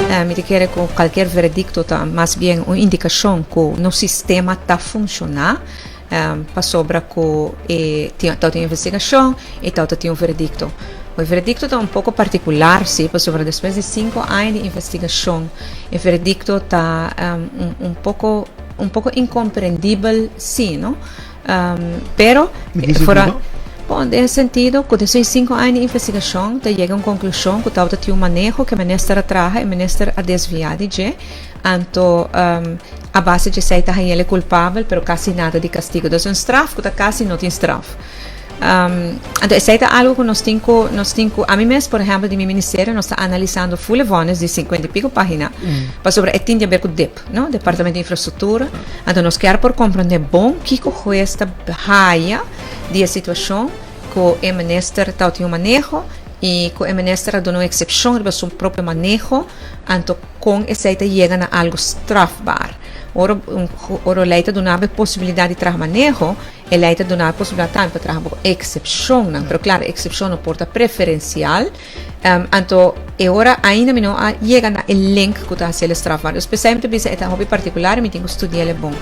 Mi ta kere ku kualkier veredikto ta mas bien un indikashon ku nos sistema ta funshoná, pasobra ku e tin tawata tin investigashon i tawata tin un veredikto. E veredikto ta un poko partikular si, pasobra despues di sinku aña di investigashon e veredikto ta un poko un poko inkomprendibel si, no? Pero, bon, den e sentido ku despues di sinku aña di investigashon ta yega un konklushon ku tabata tin un maneho ku e minister a traha, e minister a desviá di dje, anto a base dje esei ta haña el e kulpabel, pero kasi nada di kastigo. Dus un straf ku ta kasi no tin straf. Anto esei ta algu ku nos tin ku, nos tin ku, ami mes por ehèmpel di mi ministerio nos ta analisando ful e vònes di sinkuenta i piko página, pasobra e tin di haber ku dip. No, Departamento di Infrastructura. Anto nos kier por comprende bon kico huez ta haya di e situacion cu e minister ta tin un maneho y cu e minister a duna un excepcion riba su propio maneho, anto con esey ta yega na algo strafbaar. Ora un ora ley ta duna bo e posibilidad di traha maneho, e ley ta duna bo e posibilidad tambe pa traha bo excepcionnan. Pero claro, excepcion no por ta preferencial. Anto e ora ainda mi no a yega na e link ku ta hasi el strafbaar. Dus p'esei mi ta bisa e ta hopi partikular i mi tin ku studia el bon.